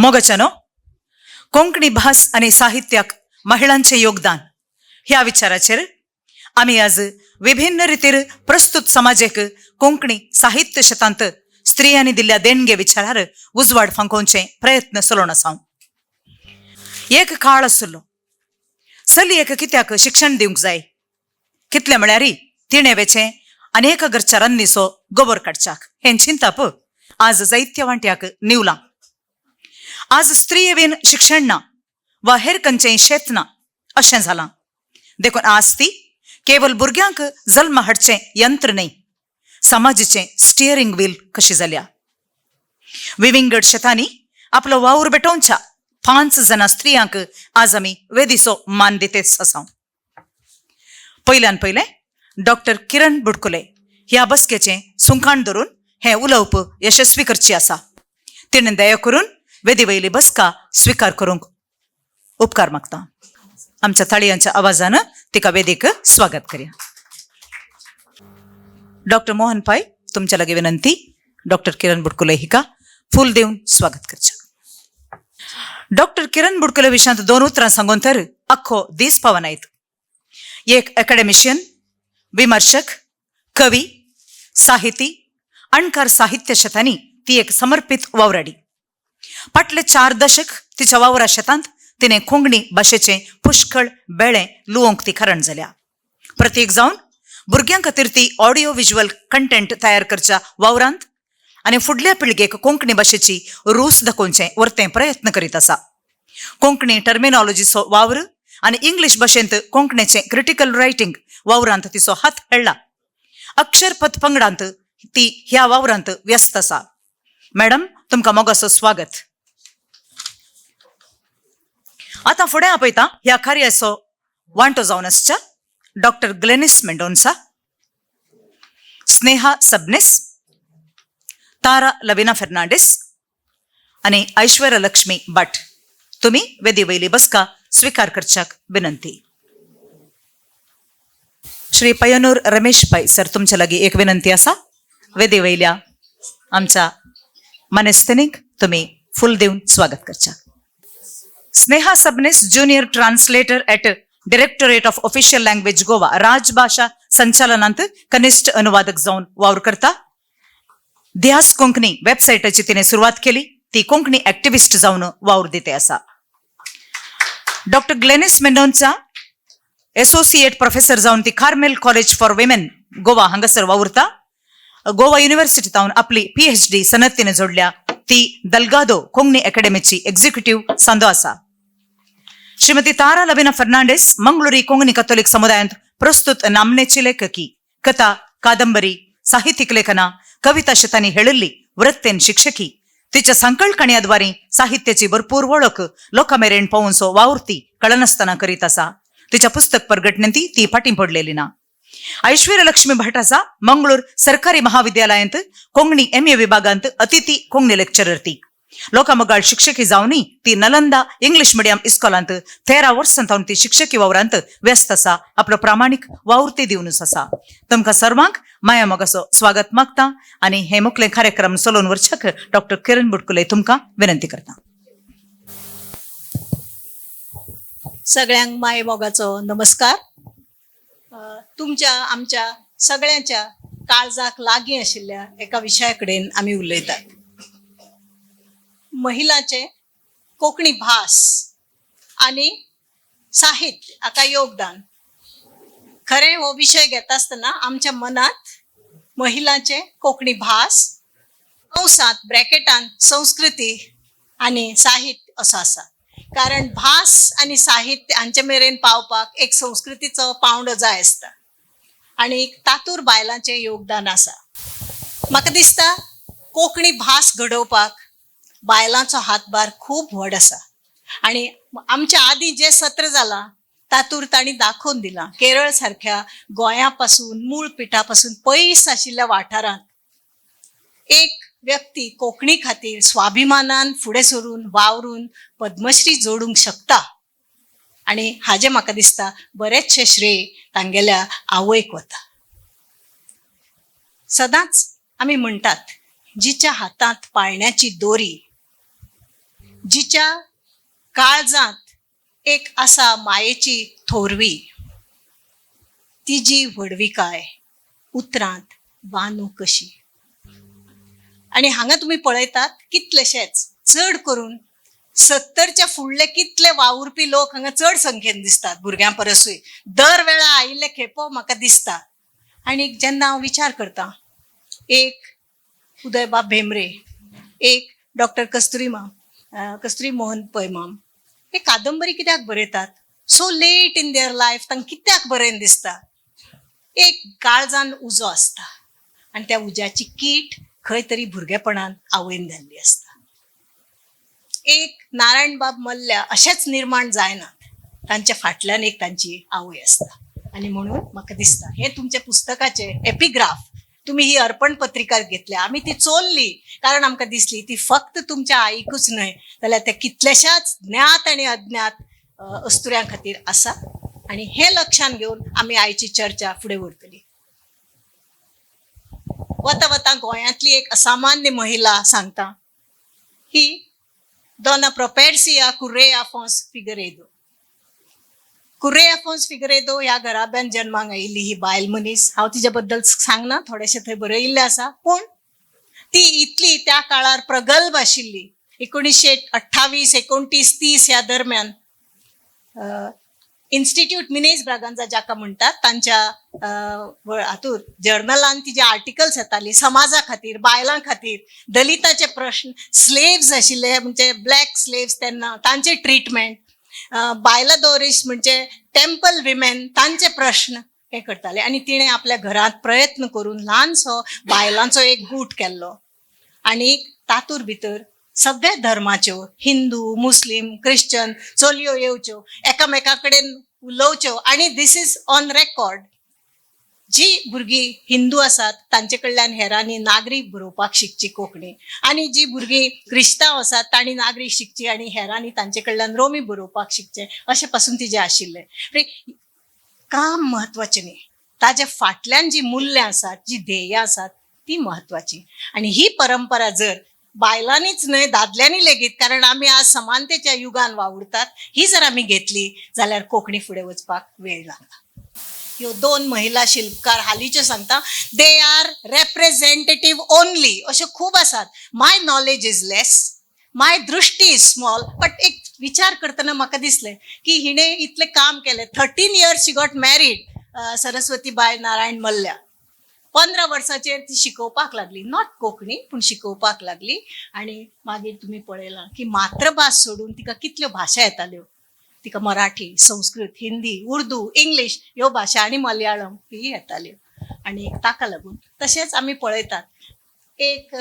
मोगाच्यानो, कोंकणी भास आनी साहित्याक महिलांचें योगदान ह्या विचाराचेर आमी आज विभिन्न रितीर प्रस्तुत समाजेक कोंकणी साहित्य शेतांत स्त्रियांनी दिल्ल्या देणगे विचारार उजवाड फांकोवचे प्रयत्न चलोवन आसा. एक काळ आशिल्लो चलयेक कित्याक शिक्षण दिवंक जाय, कितलें म्हळ्यार तिणें वेचें आनी एका घरच्या रान्नीचो गोबर काडच्याक हें चिंताप आज जायत्या वांट्याक निवलां. आज स्त्रियेवीन शिक्षण ना वा हेर खंयचेंय शेत ना अशें जालां. देखून आज ती केवल भुरग्यांक जल्म हाडचें यंत्र न्हय, समाजाचें स्टियरींग व्हील कशी जाल्या. विविंगड शेतांनी आपलो वावर बेटोवच्या 5 जाणां स्त्रियांक आज आमी वेदीचो मान दितेच आसा. पयल्यान पयलें डॉक्टर किरण बुडकुले ह्या बसकेचें सुंखाण धरून हें उलोवप यशस्वी करची आसा. तिणें दया करून वेदी वयली बसका स्विकार करूंक उपकार मागता. आमच्या ताळयांच्या आवाजान तिका वेदीक स्वागत करया. डॉक्टर मोहन पाय, तुमच्या लागीं विनंती, डॉक्टर किरण बुडकुले हिका फूल दिवन स्वागत करचें. डॉक्टर किरण बुडकुले विशयांत 2 उतरां सांगून तर अख्खो दीस पावनायत. एक अकॅडमिशियन, विमर्शक, कवी, साहिती, अणकार साहित्य शेतांनी ती एक समर्पित वावराडी. फाटले 4 दशक तिच्या वावरा शेतांत तिणें कोंकणी भाशेचें पुष्कळ बेळें लुवोंक ती खरण जाल्या. प्रतीक जावन भुरग्यां खातीर ती ऑडियो विज्युअल कंटेंट तयार करच्या वावरांत आनी फुडल्या पिळगेक कोंकणी भाशेची रूच दाखोवचें वर्तें प्रयत्न करीत आसा. कोंकणी टर्मिनॉलॉजीचो वावर आनी इंग्लीश भाशेंत कोंकणीचें क्रिटिकल रायटींग वावरांत तिचो हात खेळ्ळा. अक्षरपथ पंगडांत ती ह्या वावरांत व्यस्त आसा. मॅडम, तुमकां मोगाचो स्वागत. आतां फुडें आपयता ह्या कार्याचो वांटो जावन आसच्या डॉक्टर ग्लेनिस मेंडोन्सा, स्नेहा सबनीस, तारा लविना फेर्नांडीस आनी ऐश्वर्या लक्ष्मी भट. तुमी वेदी वयली बसका स्विकार करच्याक विनंती. श्री पयनूर रमेश पै सर, तुमच्या लागीं एक विनंती आसा. वेदी वयल्या आमच्या मानेस्तेनीक तुमी फूल दिवन स्वागत करच्या. Sneha Sabnis, junior translator at directorate of official language Goa, राजभाशा संचालनांत कनिष्ठ अनुवादक जावन वावर करता. ध्यास कोंकणी वेबसायटाची तिने सुरवात केली. ती कोंकणी ऍक्टिव्हिस्ट जावन वावर दिते आसा. Doctor Glenys Mendonsa, associate professor जावन ती Carmel college for women Goa हांगासर वावुरता. गोवा युनिव्हर्सिटींत आपली PhD सनद तिने जोडल्या. ती दलगादो कोंकणी अकॅडमीची एक्झिक्युटिव्ह सांदो आसा. श्रीमती तारा लविना फर्नांडिस, मंगळुरी कोंकणी कथोलिक समुदायांत प्रस्तुत नामनेची लेखकी. कथा, कादंबरी, साहित्यिक लेखना, कविता शेतांनी हेळिल्ली वृत्तेन शिक्षकी. तिच्या संकळकणयाद्वारे साहित्याची भरपूर वळख लोकां मेरेन पावोवचो वावुरती कळनासतना करीत आसा. तिच्या पुस्तक प्रगटनेंत ती फाटीं पडलेली ना. ऐश्वर्या लक्ष्मी भट आसा, मंगळूर सरकारी महाविद्यालयांत कोंकणी MA विभागांत अतिथी कोंकणी लेक्चरर. ती लोकामगाळ शिक्षकी जावनी ती नलंदा इंग्लिश मिडियम इस्कॉलांत 13 वर्सां तावन ती शिक्षकी वावरांत व्यस्त आसा. आपलो प्रामाणीक वावुरती दिवनूच आसा. तुमकां सर्वांक माया मोगाचो स्वागत मागता आनी हे मुखले कार्यक्रम चलोवन व्हरच्याक डॉक्टर किरण बुडकुले तुमकां विनंती करता. सगळ्यांक माय मोगाचो नमस्कार. तुमच्या आमच्या सगळ्यांच्या काळजाक लागीं आशिल्ल्या एका विशया कडेन आमी उलयतात. महिलांचे कोंकणी भास आनी साहित्य हाका योगदान. खरें हो विशय घेता आसतना आमच्या मनांत महिलांचे कोंकणी भास कंसात ब्रॅकेटान संस्कृती आनी साहित्य असो आसा. कारण भास आनी साहित्य हांचे मेरेन पावपाक एक संस्कृतीचो पावंडो जाय आसता आनी तातूर बायलांचें योगदान आसा. म्हाका दिसता कोंकणी भास घडोवपाक बायलांचो हातभार खूब व्हड आसा आनी आमच्या आदीं जें सत्र जालां तातूर तांणी दाखोवन दिलां. केरळ सारख्या गोंया पासून मूळ पिठा पासून पयस आशिल्ल्या वाठारांत एक व्यक्ती कोंकणी खातीर स्वाभिमानान फुडें सरून वावरून पद्मश्री जोडूंक शकता आनी हाजें म्हाका दिसता बरेचशें श्रेय तांगेल्या आवयक वता. सदांच आमी म्हणटात जिच्या हातांत पाळण्याची दोरी जिच्या काळजांत एक आसा मायेची थोरवी, तिजी व्हडविकाय उतरांत बानू कशी. आनी हांगा तुमी पळयतात कितलेशेच, चड करून 70च्या फुडले कितले वावुरपी लोक हांगा चड संख्येन दिसतात भुरग्यां परसूय. दर वेळा आयिल्ले खेपो म्हाका दिसता. आनी जेन्ना हांव विचार करता, एक उदयबाब भेंब्रे, एक डॉक्टर कस्तुरी माम, कस्तुरी मोहन पै माम, हे कादंबरी कित्याक बरयतात so late in their life? तांकां कित्याक बरयन दिसता? एक काळजान उजो आसता आनी त्या उज्याची कीट खंय तरी भुरगेपणान आवयन घाल्ली आसता. एक नारायणबाब मल्ल्या अशेंच निर्माण जायनात, तांच्या फाटल्यान एक तांची आवय आसता. आनी म्हणून म्हाका दिसता हे तुमच्या पुस्तकाचे एपिग्राफ, तुमी ही अर्पण पत्रिका घेतल्या, आमी ती चोरली कारण आमकां दिसली ती फक्त तुमच्या आईकूच न्हय जाल्यार त्या कितल्याशाच ज्ञात आनी अज्ञात अस्तुऱ्यां खातीर आसा. आनी हें लक्षान घेवन आमी आयची चर्चा फुडें व्हरतली. वता वता गोंयांतली एक असामान्य महिला सांगता, ही दोना प्रोपेर्सिया कुर्रे आफोन्स फिगरेदो. कुर्रे आफोन्स फिगरेदो ह्या घराब्यान जन्माक आयिल्ली ही बायल मनीस. हांव तिच्या बद्दल सांगना, थोडेशें थंय बरयिल्लें आसा. पूण ती इतली त्या काळार प्रगल्भ आशिल्ली. 1928, 29, 30 ह्या दरम्यान इन्स्टिट्यूट मिनेज ब्रागांजा जाका म्हणटात तांच्या हातूर जर्नलान तिजे आर्टिकल्स येताली समाजा खातीर, बायलां खातीर, दलिताचे प्रश्न, स्लेव्स आशिल्ले म्हणजे ब्लॅक स्लेव्स तेन्ना तांचे ट्रिटमेंट, बायलां दोरीस म्हणजे टेम्पल विमेन तांचे प्रश्न हे करताले. आनी तिणें आपल्या घरांत प्रयत्न करून ल्हानसो बायलांचो एक गूट केल्लो आनी तातूर भितर सगळ्या धर्माच्यो, हिंदू, मुस्लीम, क्रिश्चन चलयो येवच्यो, एकामेका कडेन उलोवच्यो. आनी this is on record, जी भुरगीं हिंदू आसात तांचे कडल्यान हेरांनी नागरी बरोवपाक शिकची कोंकणी, आनी जी भुरगीं क्रिस्तांव आसात तांणी नागरी शिकची आनी हेरांनी तांचे कडल्यान रोमी बरोवपाक शिकचें, अशें पासून तिजें आशिल्लें. म्हणजे काम म्हत्वाचें न्ही, ताज्या फाटल्यान जी मुल्यां आसात, जी ध्येयां आसात ती म्हत्वाची. आनी ही परंपरा जर बायलांनीच न्हय दादल्यांनी लेगीत, कारण आमी आज समानतेच्या युगान वावुरतात, ही जर आमी घेतली जाल्यार कोंकणी फुडें वचपाक वेळ लागता. ह्यो दोन महिला शिल्पकार हालींच्यो सांगता, they are representative only, अश्यो खूब आसात. My knowledge is less, my दृश्टी is small, but एक विचार करतना म्हाका दिसलें की हिणें इतलें काम केलें. 13 years she got married, Saraswati bye Narayan Mallya. 15 वर्साचेर ती शिकोवपाक लागली, not Konkani पूण शिकोवपाक लागली. आनी मागीर तुमी पळयलां की मातृभास सोडून तिका कितल्यो भाशा येताल्यो. तिका मराठी, संस्कृत, हिंदी, उर्दू, इंग्लीश ह्यो भाशा आनी मलयाळम ही येताल्यो. आनी ताका लागून तशेंच आमी पळयतात एक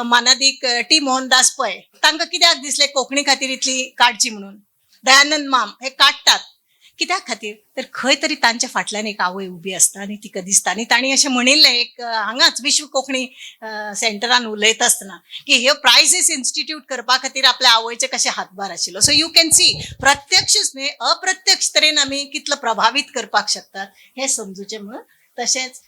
मानादीक टी मोहनदास पै, तांकां कित्याक दिसलें कोंकणी खातीर इतली काडची म्हणून? दयानंद माम हे काडटात कित्याक खातीर? तर खंय तरी तांच्या फाटल्यान एक आवय उबी आसता आनी तिका दिसता. आनी तांणी अशें म्हणिल्लें एक हांगाच विश्व कोंकणी सेंटरान उलयता आसतना की ह्यो प्रायझीस इन्स्टिट्यूट करपा खातीर आपल्या आवयचे कशे हातभार आशिल्लो. सो you can see, प्रत्यक्षच न्हय अप्रत्यक्ष तरेन आमी कितलो प्रभावीत करपाक शकतात हें समजूचें म्हणून. तशेंच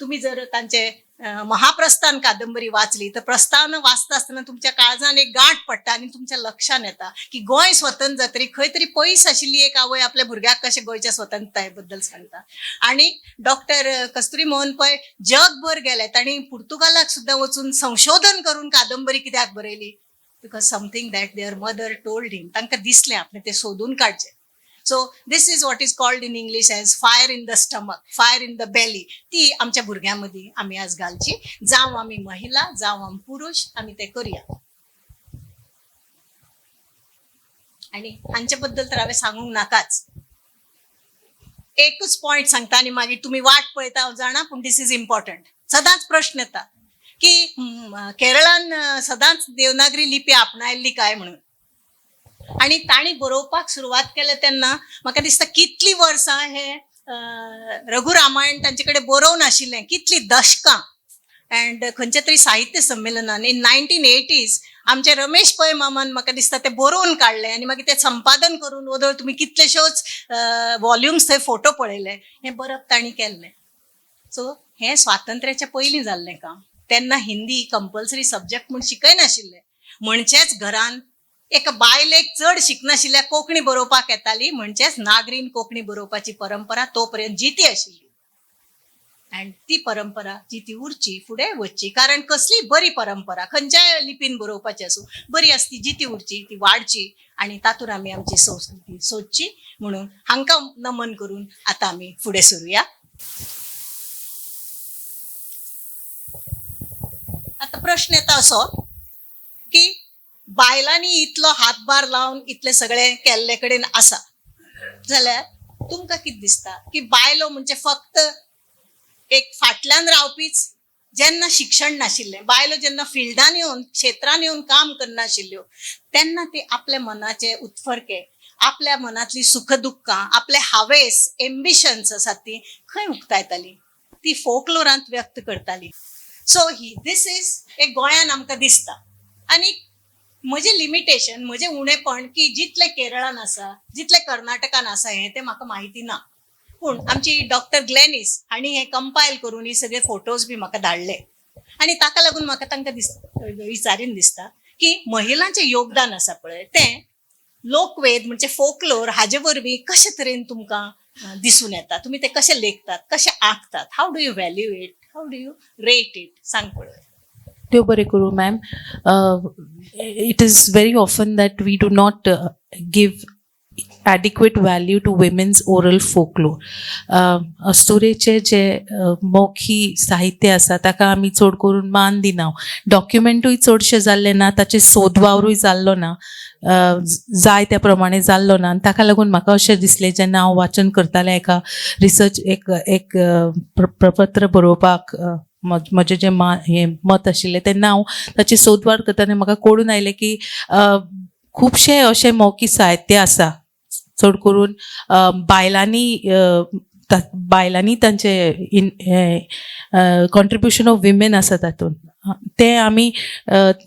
तुमी जर तांचे महाप्रस्थान कादंबरी वाचली तर प्रस्तावना वाचता आसतना तुमच्या काळजान एक गांठ पडटा आनी तुमच्या लक्षान येता की गोंय स्वतंत्र जातरी खंय तरी पयस आशिल्ली एक आवय आपल्या भुरग्याक कशें गोंयच्या स्वतंत्रताये बद्दल सांगता. आनी डॉक्टर कस्तुरी मोहन पै जगभर गेले, तांणी पुर्तुगालाक सुद्दां वचून संशोधन करून कादंबरी कित्याक बरयली? Because something that their mother told him, तांकां दिसलें आपणें तें सोदून काडचें. So this is what is called in English as fire in the stomach, fire in the belly. ती आमच्या भुरग्यां मदीं आमी आज घालची. जावं आमी महिला, जावं आमी पुरुश, आमी तें करुया. आनी हांचे बद्दल तर हांवें सांगूंक नाकाच. एकूच पॉयंट सांगता आनी मागीर तुमी वाट पळयता हांव जाणा, पूण this is important. सदांच प्रश्न येता की केरळान सदांच देवनागरी लिपी आपणायल्ली काय म्हणून. आनी तांणी बरोवपाक सुरवात केलें तेन्ना म्हाका दिसता कितलीं वर्सां हे रघुरामायण तांचे कडेन बरोवन आशिल्लें, कितलीं दशकां. अँड खंयच्या तरी साहित्य संमेलनान इन 1980s आमचे रमेश पै मामान म्हाका दिसता तें बरोवन काडलें आनी मागीर तें संपादन करून वदळ तुमी कितलेश्योच वॉल्युम्स थंय फोटो पळयले. हें बरप तांणी केल्लें. सो हें स्वातंत्र्याच्या पयलीं जाल्लें काम. तेन्ना हिंदी कंपल्सरी सब्जॅक्ट म्हूण शिकयनाशिल्ले, म्हणचेच घरान एका बायलेक चड शिकनाशिल्ल्या कोंकणी बरोवपाक येताली, म्हणजेच नागरीन कोंकणी बरोवपाची परंपरा तो पर्यंत जिती आशिल्ली. आनी ती परंपरा जिती उरची, फुडें वचची, कारण कसली बरी परंपरा खंयच्याय लिपीन बरोवपाची आसूं, बरी आसती, जिती उरची, ती वाडची आनी तातूंत आमी आमची संस्कृती सोदची. म्हणून हांकां नमन करून आतां आमी फुडें सरुया. आतां प्रश्न येता असो की बायलांनी इतलो हातभार लावन इतलें सगळें केल्ले कडेन आसा जाल्यार तुमकां कितें दिसता की बायलो म्हणजे फक्त एक फाटल्यान रावपीच? जेन्ना शिक्षण नाशिल्लें, बायलो जेन्ना फिल्डान येवन क्षेत्रान येवन काम करनाशिल्ल्यो तेन्ना ती आपल्या मनाचे उत्फर्के, आपल्या मनांतली सुख दुख्खां, आपले हावेस, एम्बिशन्स आसात ती खंय उक्तायताली? ती फोकलोरांत व्यक्त करताली. सो he this is एक गोंयान आमकां दिसता. आनी म्हजें लिमिटेशन, म्हजें उणेपण की जितलें केरळान आसा, जितलें कर्नाटकान आसा हें तें म्हाका म्हायती ना. पूण आमची डॉक्टर ग्लॅनिस हांणी हें कंपायल करून ही सगळे फोटोज बी म्हाका धाडले आनी ताका लागून म्हाका तांकां दिस विचारीन दिसता की महिलांचें योगदान आसा पळय तें लोकवेद म्हणजे फोकलोर हाजे वरवीं कशे तरेन तुमकां दिसून येता, तुमी ते कशे लेखतात, कशे आंखतात, how do you value it, how do you rate it, सांग पळय. देव बरें करूं ma'am. It is very often that we do not give adequate value to women's oral folklore. अस्तुरेचें जें मौखी साहित्य आसा ताका आमी चड करून मान दिना. डॉक्युमेंटूय चडशें जाल्लें ना, ताचेर सोद वावरूय जाल्लो ना, जाय त्या प्रमाणे जाल्लो ना. आनी ताका लागून म्हाका अशें दिसलें जेन्ना हांव वाचन करतालें एका रिसर्च एक एक प्रपत्र बरोवपाक, म्हजें जें मा हें मत आशिल्लें तेन्ना हांव ताचेर सोदवावर करतना म्हाका कळून आयलें की खुबशें अशें मौखीक साहित्य आसा, चड करून बायलांनी तांचे इन हें कॉन्ट्रिब्युशन ऑफ विमेन आसा तातूंत, तें आमी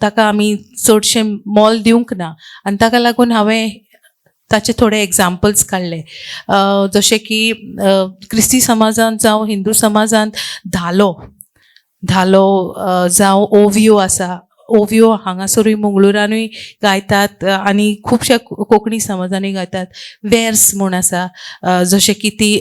ताका आमी चडशें मोल दिवंक ना. आनी ताका लागून हांवें ताचे थोडे एग्जाम्पल्स काडले, जशे की क्रिस्ती समाजांत जावं हिंदू समाजांत धालो, धालो जावं ओवियो आसा. ओवियो हांगासरूय मंगळुरानूय गायतात आनी खुबश्या कोंकणी समाजानूय गायतात. वेर्स म्हूण आसा, जशें की ती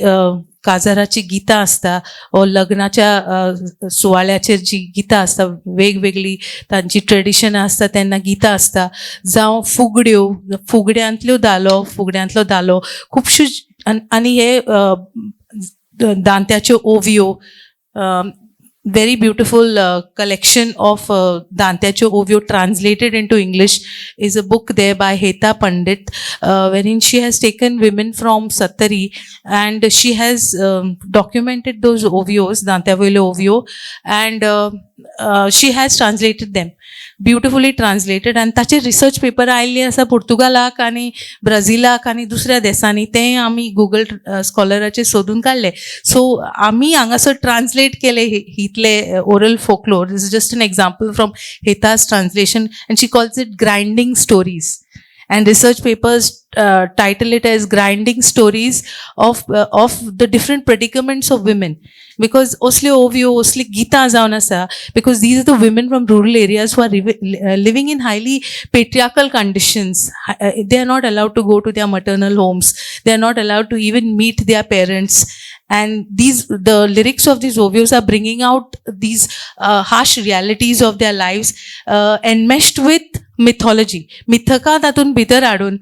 काजाराची गितां आसता वो लग्नाच्या सुवाळ्याचेर जी गितां आसता, वेगवेगळी तांची ट्रेडिशनां आसता तेन्ना गितां आसता, जावं फुगड्यो, फुगड्यांतल्यो धालो, फुगड्यांतलो धालो खुबश्यो. आनी हे दांत्याच्यो ओवियो, very beautiful collection of दांत्याच्यो ओवियो translated into English is a book there by Heta Pandit, wherein she has taken women from Sattari and she has documented those oviyos, दांत्यावयल्यो ओवियो, and she has translated them, beautifully translated. आनी ताचेर research paper आयिल्ले आसा पुर्तुगालाक आनी ब्राझिलाक आनी दुसऱ्या देसांनी. तें आमी Google स्कॉलराचेर सोदून काडलें. सो आमी हांगासर ट्रान्सलेट केले इतले oral folklore. This is just an example from Heta's translation, and she calls it grinding stories, and research papers title it as grinding stories of the different predicaments of women, because असल्यो ओवियो, असली गितां जावन आसा, because these are the women from rural areas who are living in highly patriarchal conditions. They are not allowed to go to their maternal homes, they are not allowed to even meet their parents, and these the lyrics of these oviyos are bringing out these harsh realities of their lives, enmeshed with mythology. मिथकां तातूंत भितर हाडून,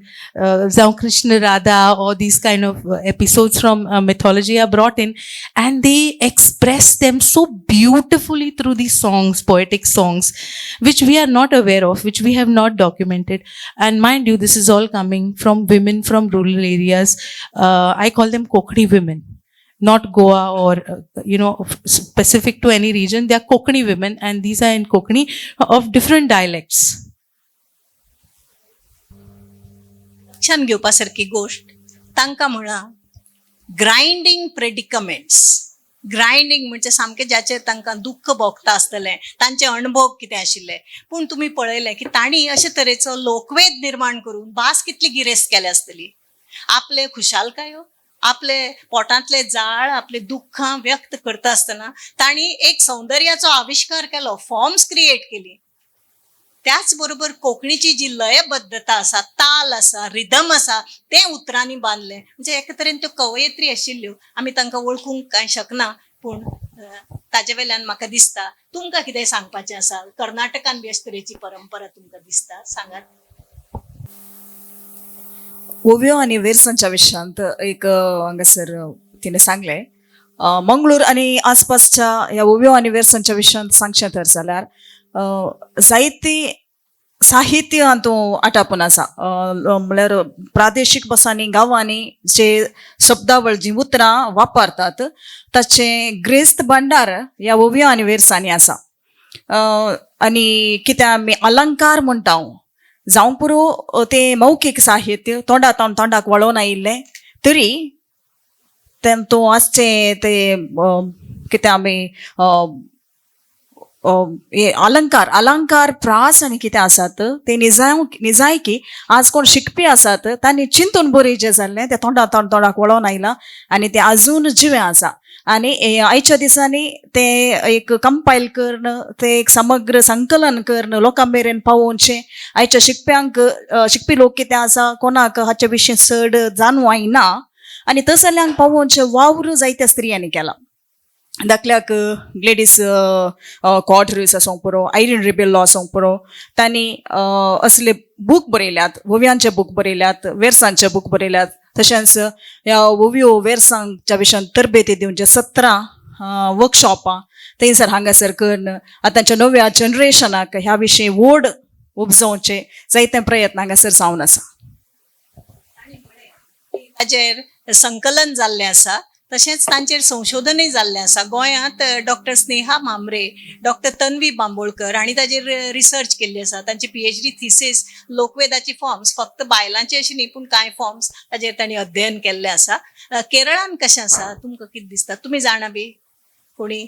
जावं Krishna Radha or these kind of episodes from mythology are brought in, and they express them so beautifully through these songs, poetic songs, which we are not aware of, which we have not documented. And mind you, this is all coming from women from rural areas. I call them Kokani women, not Goa or specific to any region. They are Kokani women, and these are in Kokani of different dialects. लक्षात घेवपा सारकी गोश्ट, तांकां म्हळां ग्रायंडींग प्रेडिकमेंट्स. ग्रायंडींग म्हणजे सामकें जाचेर तांकां दुख्ख भोगता आसतलें, तांचे अणभव कितें आशिल्ले. पूण तुमी पळयलें की तांणी अशे तरेचो लोकवेद निर्माण करून भास कितली गिरेस्त केल्या आसतली. आपले खुशालकायो, आपले पोटांतले जाळ, आपले दुख्खां व्यक्त करता आसतना तांणी एक सौंदर्याचो आविश्कार केलो, फॉर्म्स क्रिएट केली. त्याच बरोबर कोंकणीची जी लयबद्धता आसा, ताल आसा, रिदम आसा, तें उतरांनी बांदलें. म्हणजे एके तरेन त्यो कवयित्री आशिल्ल्यो. आमी तांकां वळखूंक कांय शकना, पूण ताजे वेल्यान म्हाका दिसता तुमकां कितें सांगपाचें आसा. कर्नाटकान बी अशे तरेची परंपरा तुमकां दिसता, सांगात. ओव्यो आनी वेरसांच्या विशयांत एक हांगासर तिणें सांगलें. मंगळूर आनी आसपासच्या ह्या ओव्यो आनी वेरसांच्या विशयांत सांगचें तर जाल्यार जायती साहित्य हातूंत आटापून आसा. म्हणल्यार प्रादेशीक भासांनी, गांवांनी जे शब्दावळ, जीं उतरां वापरतात ताचें ग्रेस्त भांडार ह्या ओव्यो आनी वेरसांनी आसा. आनी कितें आमी अलंकार म्हणटा, जावं पुरो तें मौखीक साहित्य तोंडा तोंडाक वळोवन आयिल्लें तरी तें आसचें तें कितें आमी हे अलंकार, अलंकार प्रास आनी कितें आसात ते निजाय निजायकी आज कोण शिकपी आसात तांणी चिंतून बरें जें जाल्लें तें तोंडा तोंड तोंडाक वळोवन आयलां आनी तें आजून जिवें आसा. आनी आयच्या दिसांनी तें एक कंपायल करून, तें एक समग्र संकलन करून लोकां मेरेन पावोवचें. आयच्या शिकप्यांक, शिकपी लोक कितें आसा, कोणाक हाचे विशीं चड जाणवाय ना आनी तसल्यांक पावोवचें वावर जायत्या स्त्रियांनी केला. धाकल्याक ग्लेडीस क्वाड्रीस आसूंक पुरो, आयरीन रिबेल्लो आसूंक पुरो, तांणी असले बूक बरयल्यात, ओव्यांचे बूक बरयल्यात, वेरसांचे बूक बरयल्यात. तशेंच ह्या ओव्यो वेरसांच्या विशयान तरबेती दिवचे सत्रां, वर्कशॉपां थंयसर हांगासर करून आतांच्या नव्या जनरेशनाक ह्या विशीं ओड उपजोवचे जायते प्रयत्न हांगासर जावन आसा. ताचेर संकलन जाल्लें आसा, तशेंच तांचेर संशोधनूय जाल्लें आसा. गोंयांत डॉक्टर स्नेहा म्हांबरे, डॉक्टर तन्वी बांबोळकर हांणी ताचेर रिसर्च केल्ली आसा. तांची पीएचडी थिसीस लोकवेदाची फॉर्म्स, फक्त बायलांची अशी न्ही पूण कांय फॉर्म्स ताचेर तांणी अध्ययन केल्लें आसा. केरळान कशें आसा, तुमकां कितें दिसता? तुमी जाणा बी कोणी?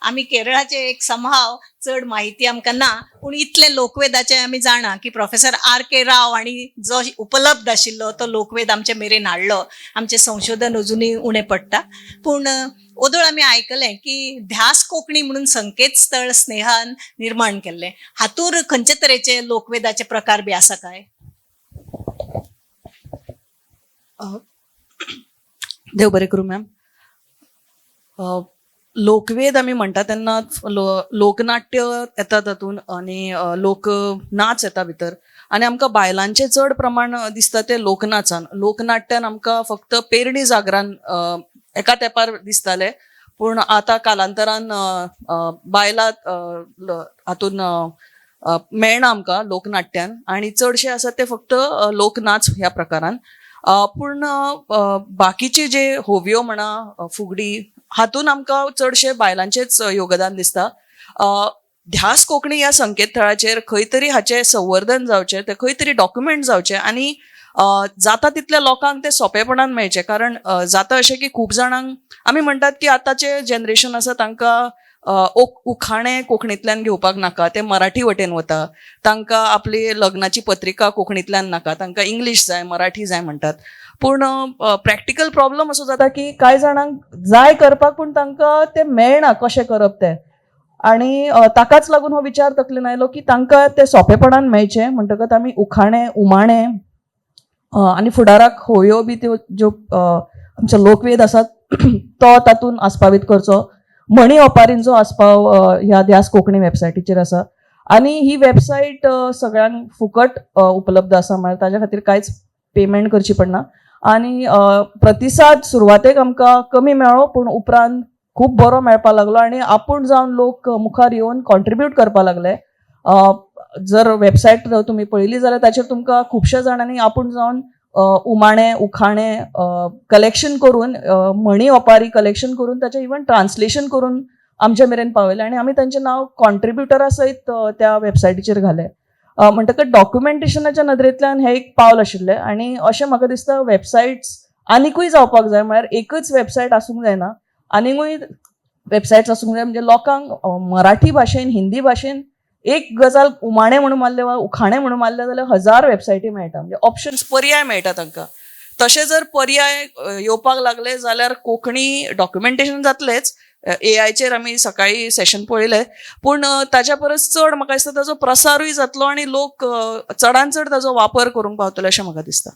आमी केरळाचे एक समहाव चड म्हायती आमकां ना, पूण इतलें लोकवेदाचें आमी जाणा की प्रोफेसर आर के राव हांणी जो उपलब्ध आशिल्लो तो लोकवेद आमचे मेरेन हाडलो. आमचें संशोधन अजुनूय उणें पडटा, पूण ओदोळ आमी आयकलें की ध्यास कोंकणी म्हणून संकेतस्थळ स्नेहान निर्माण केल्लें. हातूर खंयचे तरेचे लोकवेदाचे प्रकार बी आसा काय? देव बरें करूं मॅम. लोकवेद आमी म्हणटा तेन्ना लोकनाट्य येता तातूंत आनी लोकनाच येता भितर आनी आमकां बायलांचें चड प्रमाण दिसता तें लोकनाचान. लोकनाट्यान आमकां फक्त पेरणी जागरान एका तेंपार दिसतालें, पूण आतां कालांतरान बायलां हातून मेळना आमकां लोकनाट्यान आनी चडशे आसा ते फक्त लोकनाच ह्या प्रकारान. पूण बाकीचे जे होवयो म्हणा, फुगडी, हातून आमकां चडशे बायलांचेच योगदान दिसता. ध्यास कोंकणी ह्या संकेतथळाचेर खंय तरी हाचें संवर्धन जावचें, तें खंय तरी डॉक्युमेंट जावचें आनी जाता तितल्या लोकांक तें सोंपेपणान मेळचें. कारण जाता अशें की खूब जाणांक आमी म्हणटात की आतांचें जनरेशन आसा तांकां उखाणें कोंकणींतल्यान घेवपाक नाका, ते मराठी वटेन वता. तांकां आपली लग्नाची पत्रिका कोंकणींतल्यान नाका, तांकां इंग्लीश जाय, मराठी जाय म्हणटात. पूण प्रॅक्टिकल प्रॉब्लम असो जाता की कांय जाणांक जाय करपाक, पूण तांकां तें मेळना कशें करप तें. आनी ताकाच लागून हो विचार तकलेन आयलो की तांकां तें सोंपेपणान मेळचें म्हणटकच आमी उखाणें, उमाणें आनी फुडाराक होवयो बी त्यो ज्यो आमचो लोकवेद आसा तो तातूंत आस्पावीत करचो. म्हणी ओपारींचो आस्पाव ह्या ध्यास कोंकणी वेबसायटीचेर आसा आनी ही वेबसायट सगळ्यांक फुकट उपलब्ध आसा, म्हळ्यार ताज्या खातीर कांयच पेमेंट करची पडना. आनी प्रतिसाद सुरवातेक आमकां कमी मेळ्ळो, पूण उपरांत खूब बरो मेळपाक लागलो आनी आपूण जावन लोक मुखार येवन कॉन्ट्रिब्यूट करपाक लागले. जर वेबसायट तुमी पळयली जाल्यार ताचेर तुमकां खुबश्या जाणांनी आपूण जावन उमाणे, उखाणे कलेक्शन करून, म्हणी ओपारी कलेक्शन करून ताचें इवन ट्रान्सलेशन करून आमच्या मेरेन पावयलें आनी आमी तांचें नांव कॉन्ट्रिब्युटरा सयत त्या वेबसायटीचेर घालें. म्हणटकच डॉक्युमेंटेशनाच्या नदरेंतल्यान हें एक पावल आशिल्लें आनी अशें म्हाका दिसता वेबसायट्स आनिकूय जावपाक जाय. म्हळ्यार एकच वेबसायट आसूंक जायना, आनिकूय वेबसायट्स आसूंक जाय. म्हणजे लोकांक मराठी भाशेन, हिंदी भाशेन एक गजाल उमाणें म्हणून मारलें वा उखाणें म्हणून मारलें जाल्यार हजार वेबसायटी मेळटा, म्हणजे ऑप्शन्स, पर्याय मेळटा तांकां. तशें जर पर्याय येवपाक लागले जाल्यार कोंकणी डॉक्युमेंटेशन जातलेंच, एआयचेर आमी सकाळी सेशन पळयलें, पूण ताज्या परस चड म्हाका दिसता ताजो प्रसारूय जातलो आनी लोक चडान चड ताजो वापर करूंक पावतले अशें म्हाका दिसता.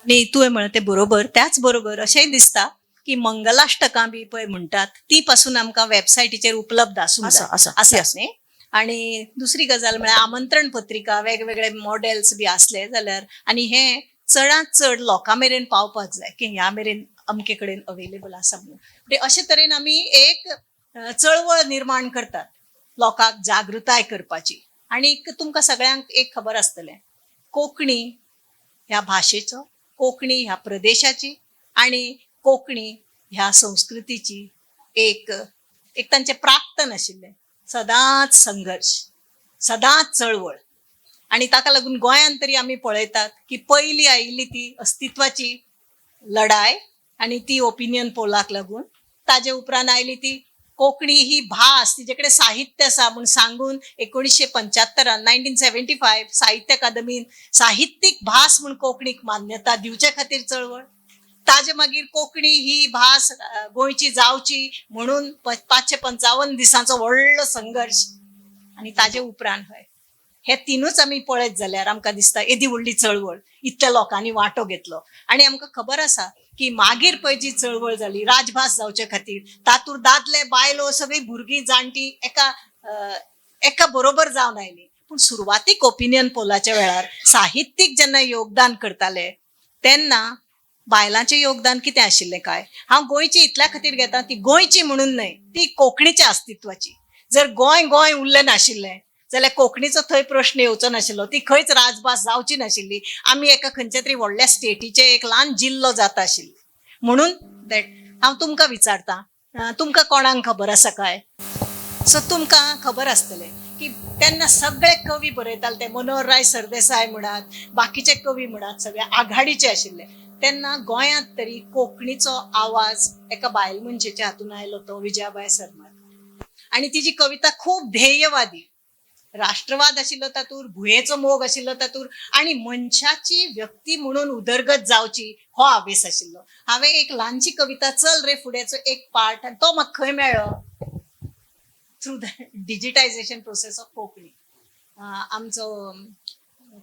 आनी तुवें म्हणलें तें बरोबर. त्याच बरोबर अशेंय दिसता की मंगलाष्टकां बी पळय म्हणटात ती पासून आमकां वेबसायटीचेर उपलब्ध आसूंक आसा जाय. आसा आसा न्ही. आनी दुसरी गजाल म्हळ्यार आमंत्रण पत्रिका, वेगवेगळे मॉडेल्स बी आसले जाल्यार आनी हे चडांत चड लोकां मेरेन पावपाक जाय की ह्या मेरेन अमके कडेन अवेलेबल आसा म्हणून. म्हणजे अशे तरेन आमी एक चळवळ निर्माण करतात लोकांक जागृताय करपाची. आनी तुमकां सगळ्यांक एक खबर आसतलें, कोंकणी ह्या भाशेचो, कोंकणी ह्या प्रदेशाची आनी कोंकणी ह्या संस्कृतीची एक एक तांचें प्राक्तन आशिल्लें. सदांच संघर्श, सदांच चळवळ. आनी ताका लागून गोंयांत तरी आमी पळयतात की पयली आयिल्ली ती अस्तित्वाची लढाय आनी ती ओपिनियन पोलाक लागून, ताजे उपरांत आयली ती कोंकणी ही भास, तिजे कडेन साहित्य आसा म्हूण सांगून 1975 1975 साहित्य अकादमीन साहित्यीक भास म्हूण कोंकणीक मान्यता दिवचे खातीर चळवळ. ताजे मागीर कोंकणी ही भास गोंयची जावची म्हणून 555 दिसांचो व्हडलो संघर्श. आनी ताजे उपरांत हय हे तिनूच आमी पळयत जाल्यार आमकां दिसता येदी व्हडली चळवळ, इतल्या लोकांनी वांटो घेतलो. आनी आमकां खबर आसा की मागीर पळय जी चळवळ जाली राजभास जावचे खातीर, तातूंत दादले बायलो सगळीं भुरगीं जाणटीं एका एका बरोबर जावन आयली. पूण सुरवातीक ओपिनियन पोलाच्या वेळार साहित्यीक जेन्ना योगदान करताले तेन्ना बायलांचें योगदान कितें आशिल्लें काय? हांव गोंयची इतल्या खातीर घेता, ती गोंयची म्हणून न्हय, ती कोंकणीच्या अस्तित्वाची. जर गोंय गोंय उरलें नाशिल्लें जाल्यार कोंकणीचो थंय प्रश्न येवचो नाशिल्लो, ती खंयच राजभास जावची नाशिल्ली. आमी एका खंयच्या तरी व्हडल्या स्टेटीचे एक ल्हान जिल्लो जाता आशिल्ले. म्हणून that हांव तुमकां विचारतां, तुमकां कोणाक खबर आसा काय? सो तुमकां खबर आसतलें की तेन्ना सगळे कवी बरयताले, ते मनोहरराय सरदेसाय म्हणात, बाकीचे कवी म्हणात, सगळे आघाडीचे आशिल्ले. तेन्ना गोंयांत तरी कोंकणीचो आवाज एका बायल मनशेच्या हातून आयलो, तो विजयाबाय सरमळकार. आनी तिजी कविता खूब ध्येयवादी, राष्ट्रवाद आशिल्लो तातूंत, भुंयेचो मोग आशिल्लो तातूंत, आनी मनशाची व्यक्ती म्हणून उदरगत जावची हो हावेस आशिल्लो. हांवें एक ल्हानशी कविता चल रे फुडेंचो एक पार्ट, आनी तो म्हाका खंय मेळ्ळो? Through the digitisation process of Konkani. आमचो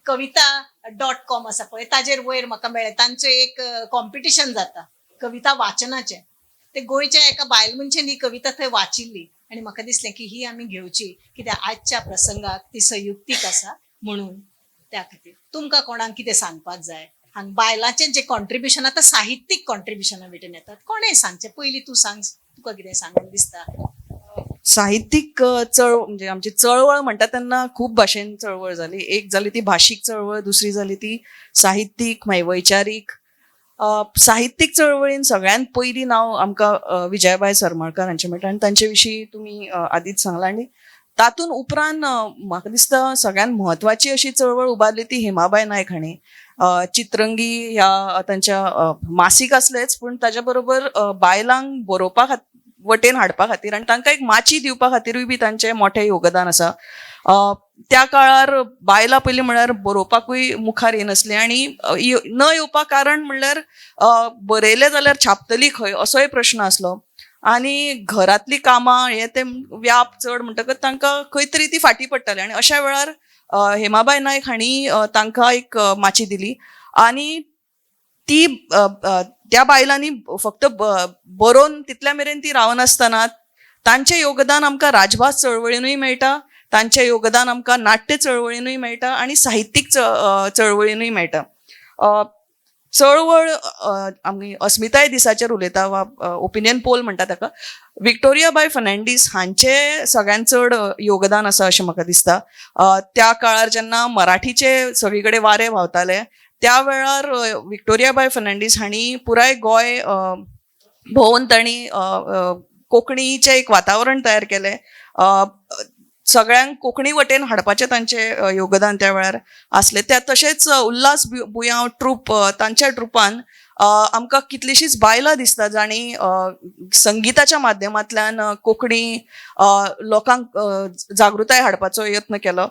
कविता.com आसा पळय, ताजेर वयर म्हाका मेळ्ळें. तांचें एक कॉम्पिटिशन जाता कविता वाचनाचें. ते गोंयच्या एका बायल मनशेन ही कविता थंय वाचिल्ली आनी म्हाका दिसलें की ही आमी घेवची, कित्याक आजच्या प्रसंगाक ती संयुक्तीक आसा म्हणून. त्या खातीर तुमकां कोणाक कितें सांगपाक जाय हांगा बायलांचें जें कॉन्ट्रिब्युशन आतां साहित्यीक कॉन्ट्रिब्युशना वटेन येतात, कोणें सांगचें पयलीं? तूं सांग, तुका कितें सांगून दिसता? साहित्यीक चळवळ म्हणजे आमची चळवळ म्हणटा तेन्ना खूब भाशेन चळवळ जाली. एक जाली ती भाशीक चळवळ, दुसरी जाली ती साहित्यीक, मागीर वैचारीक. साहित्यीक चळवळीन सगळ्यांत पयलीं नांव आमकां विजयाबाय सरमळकार हांचें मेळटा आनी तांचे विशीं तुमी आदींच सांगलां. आनी तातूंत उपरांत म्हाका दिसता सगळ्यांत म्हत्वाची अशी चळवळ उबारली ती हेमाबाय नायक हांणी. चित्रंगी ह्या तांच्या मासीक आसलेंच, पूण ताच्या बरोबर बायलांक बरोवपा खातीर वटेन हाडपा खातीर आनी तांकां एक माची दिवपा खातीरूय बी तांचें मोठें योगदान आसा. त्या काळार बायलां पयलीं म्हळ्यार बरोवपाकूय मुखार येनासलीं आनी न येवपा कारण म्हणल्यार बरयलें जाल्यार छापतली खंय असोय प्रश्न आसलो आनी घरांतलीं कामां हें तें व्याप चड म्हणटकच तांकां खंय तरी ती फाटीं पडटाली. आनी अशा वेळार हेमाबाय नायक हांणी तांकां एक माची दिली आनी ती त्या बायलांनी फक्त बरोवन तितल्या मेरेन ती रावनासतना तांचें योगदान आमकां राजभास चळवळीनूय मेळटा, तांचें योगदान आमकां नाट्य चळवळीनूय मेळटा आनी साहित्यीक चळवळीनूय मेळटा. चळवळ आमी अस्मिताय दिसाचेर उलयता वा ओपिनियन पोल म्हणटा ताका, विक्टोरिया बाय फर्नांडीस हांचें सगळ्यांत चड योगदान आसा अशें म्हाका दिसता. त्या काळार जेन्ना मराठीचे सगळी कडेन वारें व्हांवतालें त्या वेळार विक्टोरिया बाय फर्नांडीस हांणी पुराय गोंय भोंवन तांणी कोंकणीचें एक वातावरण तयार केलें. सगळ्यांक कोंकणी वटेन हाडपाचें तांचें योगदान त्या वेळार आसलें. त्या तशेंच उल्हास बुयांव ट्रूप, तांच्या ट्रुपान आमकां कितलींशींच बायलां दिसता जांणी संगिताच्या माध्यमांतल्यान कोंकणी लोकांक जागृताय हाडपाचो यत्न केलो.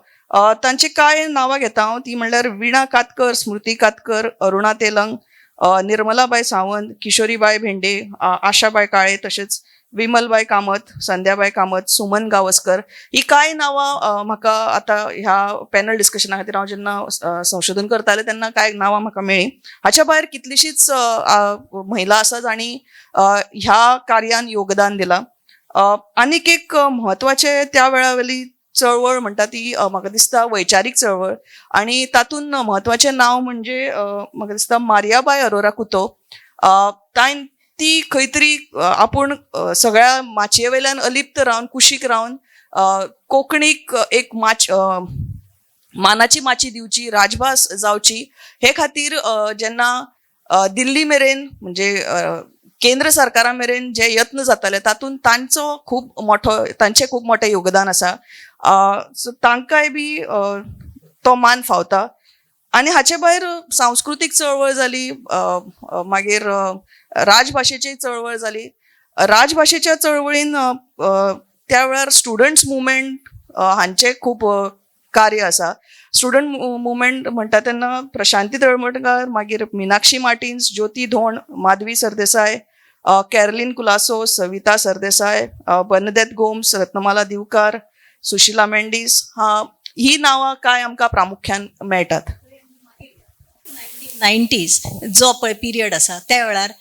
तांची कांय नांवां घेता हांव, ती म्हणल्यार विणा कातकर, स्मृती कातकर, अरुणा तेलंग, निर्मलाबाय सावंत, किशोरीबाय भेंडे, आशाबाय काळे, तशेंच विमलबाय कामत, संध्याबाय कामत, सुमन गावस्कर ही कांय नांवां म्हाका आतां ह्या पॅनल डिस्कशना खातीर हांव जेन्ना संशोधन करतालें तेन्ना कांय नांवां म्हाका मेळ्ळीं. हाच्या भायर कितलीशींच महिला आसा जांणी ह्या कार्यान योगदान दिलां. आनीक एक म्हत्वाचें त्या वेळा वयली चळवळ म्हणटा ती म्हाका दिसता वैचारीक चळवळ, आनी तातूंत म्हत्वाचें नांव म्हणजे म्हाका दिसता मारियाबाय अरोरा कुतो. ती खंय तरी आपूण सगळ्या माचये वयल्यान अलिप्त रावन कुशीक रावन कोंकणीक एक मानाची माची दिवची, राजभास जावची हे खातीर जेन्ना दिल्ली मेरेन म्हणजे केंद्र सरकारा मेरेन जे यत्न जाताले तातूंत तांचो खूब मोठो तांचें खूब मोठें योगदान आसा. सो तांकांय बी तो मान फावता. आनी हाचे भायर सांस्कृतीक चळवळ जाली, मागीर राजभाशेची चळवळ जाली. राजभाशेच्या चळवळीन त्या वेळार स्टुडंट्स मुवमेंट हांचें खूब कार्य आसा. स्टुडंट मुवमेंट म्हणटा तेन्ना प्रशांती तळमणकार, मागीर मिनाक्षी मार्टिन्स, ज्योती धोंड, माधवी सरदेसाय, कॅरलीन कुलासो, सविता सरदेसाय, बर्नदेत गोम्स, रत्नमाला दिवकार, सुशिला मेंडीस, ही नांवां कांय आमकां प्रामुख्यान मेळटात. 90s जो पळय पिरियड आसा त्या वेळार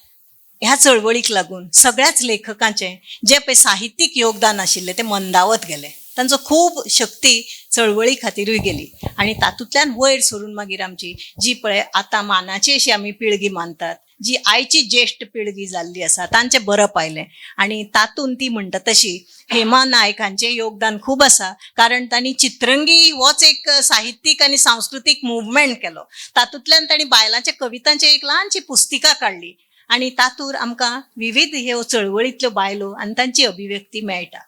ह्या चळवळीक लागून सगळ्याच लेखकांचें जें पळय साहित्यीक योगदान आशिल्लें तें मंदावत गेलें. तांचो खूब शक्ती चळवळी खातिरूय गेली आनी तातूंतल्यान वयर सरून मागीर आमची जी पळय आतां मानाची अशी आमी पिळगी मानतात, जी आयची ज्येश्ठ पिळगी जाल्ली आसा तांचें बरप आयलें आनी तातूंत ती म्हणटा तशी हेमा नायक हांचें योगदान खूब आसा, कारण तांणी चित्रंगी होच एक साहित्यीक आनी सांस्कृतीक मुवमेंट केलो. तातूंतल्यान तांणी बायलांच्या कवितांची एक ल्हानशी पुस्तिका काडली आनी तातूंत आमकां विविध ह्यो चळवळींतल्यो बायलो आनी तांची अभिव्यक्ती मेळटा.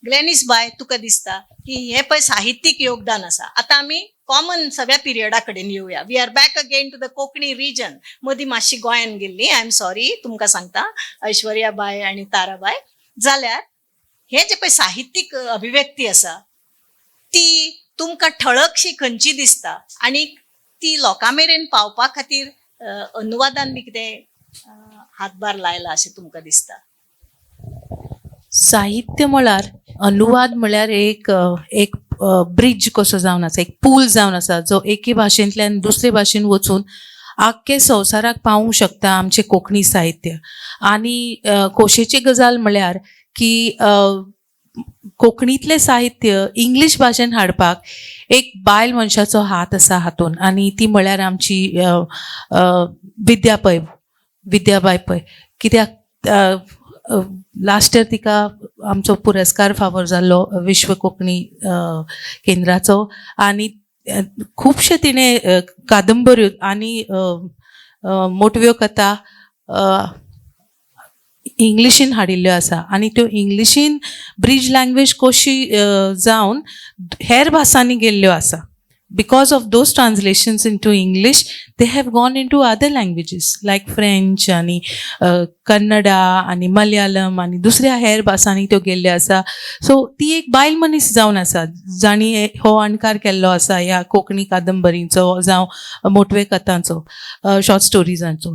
ग्लॅनीस बाय, तुका दिसता की हें पळय साहित्यीक योगदान आसा. आतां आमी कॉमन सगळ्या पिरियडा कडेन येवया. We are back again to the Konkani region. मदीं मातशी गोंयान गेल्ली, I am sorry तुमकां सांगता, ऐश्वर्या बाय आनी ताराबाय. जाल्यार हें जें पळय साहित्यीक अभिव्यक्ती आसा ती तुमकां ठळकशी खंयची दिसता आनी ती लोकां मेरेन पावपा खातीर अनुवादान बी कितें हातभार लायला अशें तुमकां दिसता? साहित्य म्हळ्यार अनुवाद म्हळ्यार एक एक ब्रिज कसो जावन आसा, एक पूल जावन आसा जो एके भाशेंतल्यान दुसरे भाशेन वचून आख्खे संवसाराक पावूंक शकता आमचें कोंकणी साहित्य. आनी खोशेची गजाल म्हळ्यार की कोंकणींतलें साहित्य इंग्लीश भाशेन हाडपाक एक बायल मनशाचो हात आसा हातून, आनी ती म्हळ्यार आमची विद्या पै, विद्याबाय पै. कित्याक लास्ट इयर तिका आमचो पुरस्कार फावो जाल्लो विश्व कोंकणी केंद्राचो, आनी खुबशे तिणें कादंबऱ्यो आनी मोटव्यो कथा इंग्लिशीन हाडिल्ल्यो आसा, आनी त्यो इंग्लिशीन ब्रीज लँग्वेज कशी जावन हेर भासांनी गेल्ल्यो आसा. Because of those translations into English, they have gone into other languages like French आनी कन्नडा आनी मलयालम आनी दुसऱ्या हेर भासांनी त्यो गेल्ल्यो आसा. सो ती एक बायल मनीस जावन आसा जाणी हो अणकार केल्लो आसा ह्या कोंकणी कादंबरींचो जावं मोटवे कथांचो, शॉर्ट स्टोरीजांचो.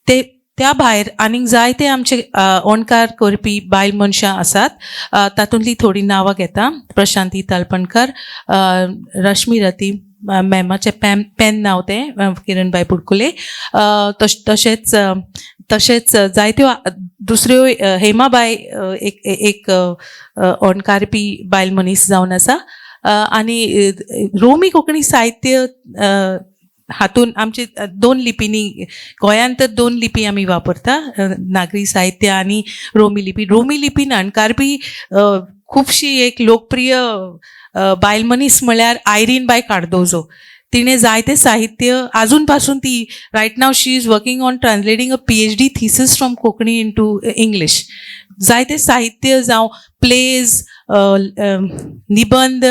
ते त्या भायर आनीक जायते आमचे अणकार करपी बायल मनशां आसात. तातूंतली थोडीं नांवां घेता. प्रशांती तालपणकर, रश्मी रती, मॅमाचें पेन नांव तें, किरणबाय बुडकुले, तशेंच तशेंच जायत्यो दुसऱ्यो, हेमाबाय एक एक अणकारपी बायल मनीस जावन आसा. आनी रोमी कोंकणी साहित्य हातून आमचे दोन लिपींनी, गोंयांत तर दोन लिपी आमी वापरता, नागरी साहित्य आनी रोमी लिपी. रोमी लिपीन अणकारपी खुबशी एक लोकप्रिय बायल मनीस म्हळ्यार आयरीन बाय कार्दोजो. तिणें जायतें साहित्य आजून पासून ती right now she is working on translating a PhD thesis from Konkani into English. जायते साहित्य जावं प्लेज, निबंद,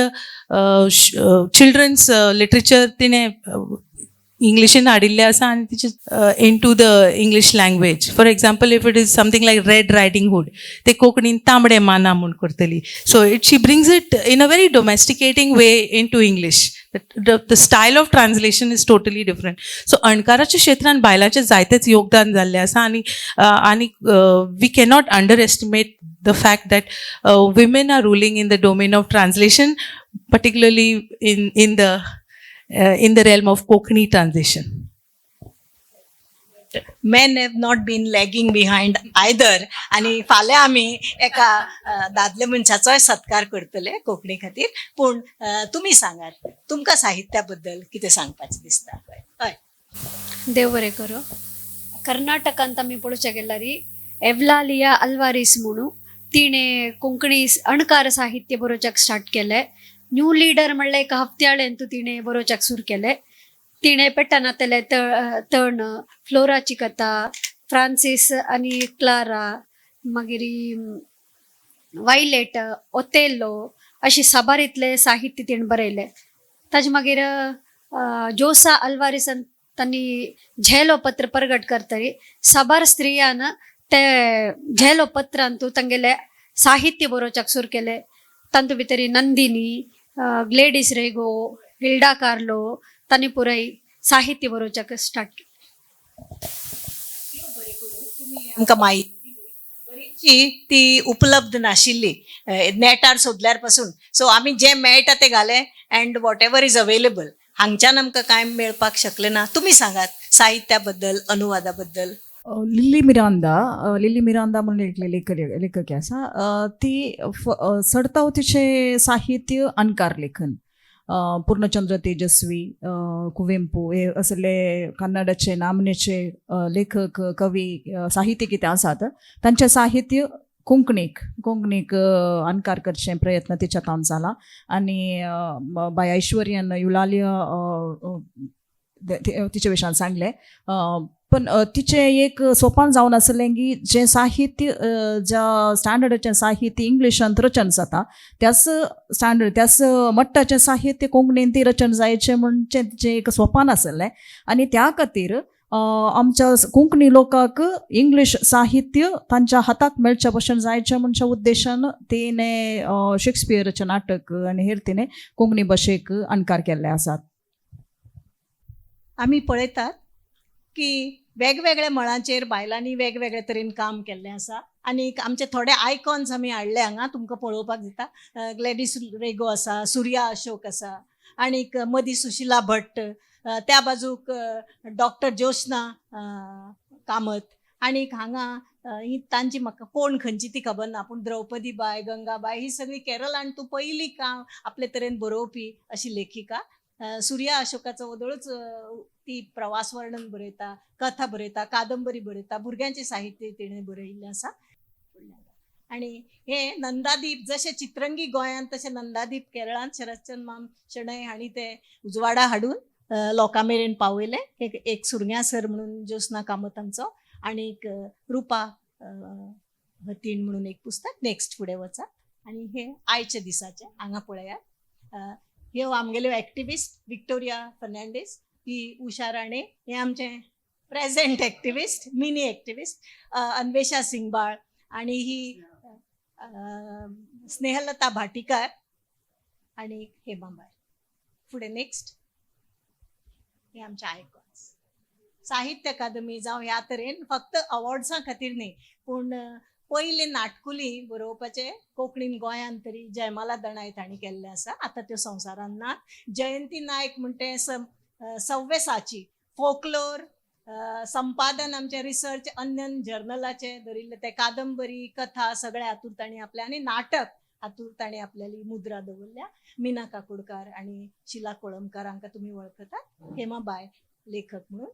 चिल्ड्रन्स लिटरेचर तिणें इंग्लिशीन हाडिल्लें आसा आनी तिचे into the English language. For example, if it is something like Red Riding Hood, ते कोंकणीन तांबडे माना म्हूण करतली. So it she brings it in a very domesticating way into English. The style of translation is totally different. So अणकाराच्या क्षेत्रान बायलांचें जायतेच योगदान जाल्लें आसा आनी आनी we cannot underestimate the fact that women are ruling in the domain of translation, particularly in the realm of Konkani translation. Men have not been lagging behind either. आनी फाल्यां आमी एका दादले मनशाचोय सत्कार करतले कोंकणी खातीर. पूण तुमी सांगात, तुमकां साहित्या बद्दल कितें सांगपाचें दिसता? हय. देव बरें करूं. कर्नाटकांत आमी पळोवच्या गेल्यार एवलालिया अल्वारीस म्हणून तिणें कोंकणी अणकार साहित्य बरोवच्याक स्टार्ट केलें. न्यू लिडर म्हणल्यार एका हप्त्याळेंतू तिणें बरोवच्याक सुरू केलें. तिणें पेटनातले तण, फ्लोराची कथा, फ्रांसीस आनी क्लारा, मागीर वायलेट, ओतेलो अशी साबार इतलें साहित्य तिणें बरयलें. ताजे मागीर जोसा अल्वारीसान तांणी झेलो पत्र प्रगट करतरी साबार स्त्रियान ते झेलो पत्रांतू तांगेले साहित्य बरोवच्याक सुरू केलें. तांतू भितर Nandini, Gladys Rego, Hilda Carlo तांणी पुराय साहित्य बरोवच्याक स्टार्ट केलें. आमकां म्हायती दिली. बरीचशी ती उपलब्ध नाशिल्ली नेटार सोदल्यार पासून. सो आमी जें मेळटा तें घालें and whatever is available. हांगच्यान आमकां कांय मेळपाक शकलें ना. तुमी सांगात साहित्या बद्दल, अनुवादा बद्दल. लिल्ली मिरांदा, लिल्ली मिरांदा म्हणून एक लेखक आसा. ती चडताव तिचें साहित्य अणकार लेखन. पूर्णचंद्र तेजस्वी, कुवेंपू हे असले कन्नडाचे नामनेचे लेखक, कवी, साहित्य कितें आसात, तांचें साहित्य कोंकणीक अणकार करचे प्रयत्न तिच्या तावन जाला. आनी बाय ऐश्वर्यान युलालिया तिचे विशयान सांगलें. पण तिचें एक सोपान जावन आसलें की जें साहित्य, ज्या स्टँडर्डाचें साहित्य इंग्लिशांत रचन जाता, त्याच स्टँडर्ड, त्याच मट्टाचें साहित्य कोंकणीन ती रचन जायचें म्हणचें तिचें एक सोपान आसलें. आनी त्या खातीर आमच्या कोंकणी लोकांक इंग्लीश साहित्य तांच्या हाताक मेळच्या भशेन जायचें म्हणच्या उद्देशान तिणें शेक्सपियराचें नाटक आनी हेर तिणें कोंकणी भाशेक अणकार केल्ले आसात. आमी पळयतात की वेगवेगळ्या मळांचेर बायलांनी वेगवेगळे तरेन काम केल्लें आसा. आनी आमचे थोडे आयकॉन्स आमी हाडले हांगा तुमकां पळोवपाक दिता. ग्लॅडीस रेगो आसा, सुर्या अशोक आसा, आनीक मदीं सुशिला भट्ट, त्या बाजूक डॉक्टर ज्योत्स्ना कामत, आनीक हांगा ही तांची म्हाका कोण खंयची ती खबर ना, पूण द्रौपदी बाय, गंगाबाय ही सगळी केरळान तूं पयली काम आपले तरेन बरोवपी अशी लेखिका. सुर्या अशोकाचो वदळूच ती प्रवास वर्णन बरयता, कथा बरयता, कादंबरी बरयता, भुरग्यांचें साहित्य तिणें बरयिल्लें आसा. आनी हे नंदादीप जशें चित्रंगी गोंयांत तशें नंदादीप केरळांत शरदचंद्र माम शणै हांणी ते उजवाडा हाडून लोकां मेरेन पावयलें. एक सुरंग्या सर म्हणून ज्योत्स्ना कामतांचो आनीक रुपा हतीण म्हणून एक पुस्तक. नेक्स्ट फुडें वचा. आनी हे आयच्या दिसाचें हांगा पळयात. ह्यो आमगेल्यो एक्टिविस्ट विक्टोरिया फर्नांडीस, ही उषा राणे, हे आमचे present activist, mini activist Anvesha Singbal, आनी ही स्नेहलता भाटीकार आनी हेमाबाय. फुडें नेक्स्ट. हे आमचे आयकॉन्स. साहित्य अकादमी जावं ह्या तरेन फक्त अवॉर्ड्सां खातीर न्ही, पूण पयले नाटकुली बरोवपाचे कोंकणीन गोंयांत तरी जयमाला दणायत हांणी केल्लें आसा. आतां त्यो संवसारांत नात. जयंती नायक म्हणटे सव्यसाची फोकलोर संपादन आमचें रिसर्च अन्यन जर्नलाचें धरिल्लें तें कादंबरी, कथा सगळें हातूंत तांणी आपलें, आनी नाटक हातूंत तांणी आपल्याली मुद्रा दवरल्या. मीना काकोडकार आनी शिला कोळंबकार हांकां तुमी वळखतात. हेमाबाय लेखक म्हणून.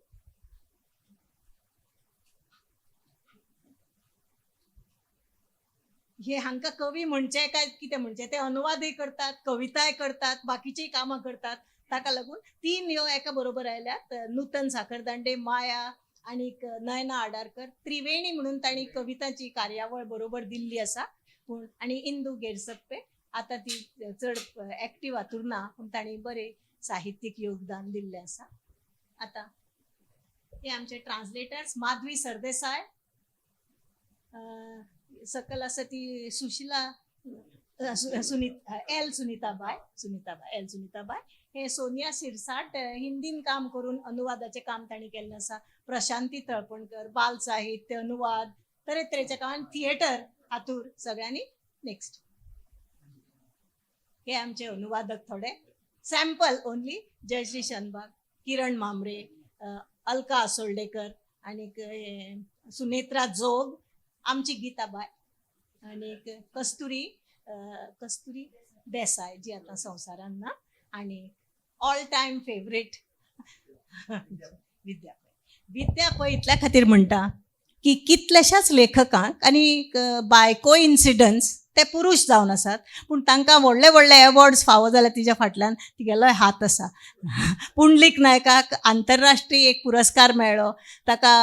हे हांकां कवी म्हणचे काय कितें म्हणचे, ते अनुवादय करतात, कविताय करतात, बाकीचीय कामां करतात. ताका लागून तीन ह्यो एका बरोबर आयल्यात. नूतन साखरदांडे, माया आनीक नयना आडारकर. त्रिवेणी म्हणून तांणी कवितांची कार्यावळ बरोबर दिल्ली आसा. पूण आनी इंदू गेरसप्पे आतां ती चड एक्टीव हातूंत ना, पूण तांणी बरें साहित्यीक योगदान दिल्लें आसा. आतां हे आमचे ट्रान्सलेटर्स माधवी सरदेसाय, सकल आसा ती सुशिला, सुनीता एल सुनीताबाय, सुनीताबाय एल सुनीताबाय. हे सोनिया सिरसाट हिंदीन काम करून अनुवादाचें काम तांणी केल्लें आसा. प्रशांती तळपणकर बाल साहित्य अनुवाद तरेतरेचें काम आनी थिएटर हातूर सगळ्यांनी. नेक्स्ट, हे आमचे अनुवादक थोडे सॅम्पल ओनली. जयश्री शनबाग, किरण मामरे, अलका आसोल्डेकर आनीक हे सुनेत्रा जोग, आमची गीताबाय आनीक कस्तुरी कस्तुरी देसाय जी आतां संवसारान ना, आनी ऑल टायम फेवरेट विद्या पै. विद्या पै इतल्या खातीर म्हणटा की कितल्याशाच लेखकांक आनी बाय कोइन्सिडन्स ते पुरूश जावन आसात, पूण तांकां व्हडले व्हडले एवॉर्ड्स फावो जाल्यार तिच्या फाटल्यान तिगेलोय हात आसा. पुंडलीक नायकाक आंतरराष्ट्रीय एक पुरस्कार मेळ्ळो, ताका